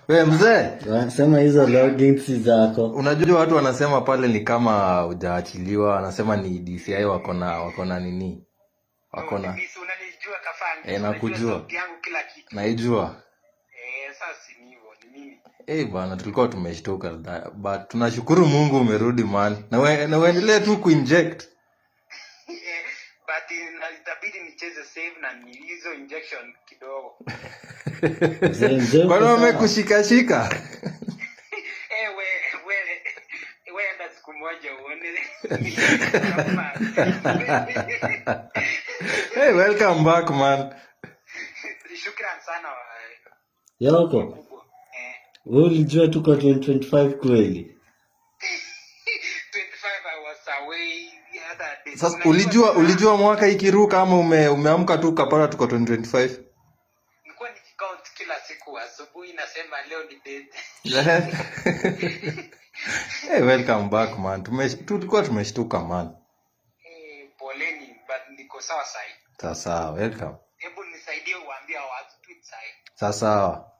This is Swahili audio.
We mzee, Wanasema hizo logins si zako. Unajua watu wanasema pale ni kama hujaachiliwa, wanasema ni DCI wako na nini? Wako na Mimi si unanijua kafani. Eh, Unajua nakujua. Sauti yangu, kila kitu. Naijua. Eh, sasa si ni hivyo, ni mimi. Eh bwana, tulikuwa tumeshtuka but tunashukuru Mungu umerudi, man. Na uendelee tu kuinject. Eh, but itabidi nicheze safe na ni hizo injection kidogo. Mzee, mzee, uko Kwani sawa? wamekushikashika? Eh, we enda siku moja uone. Hey, welcome back, man. Shukran sana Yoko, kubwa. Eh, wewe ulijua tuko 2025 kweli? 25 I was away the other day. Sasa Unajua ulijua tena, ulijua mwaka ikiruka ama umeamka tu ukapata tuko 2025? Nilikuwa nikicount kila siku asubuhi, nasema leo ni date. Hey, welcome back, man. Tulikuwa tumeshtuka, man. Eh, poleni, but niko sawa sahi. Sasa welcome. Hebu nisaidie uambie watu tweet sahi. Sasa sawa.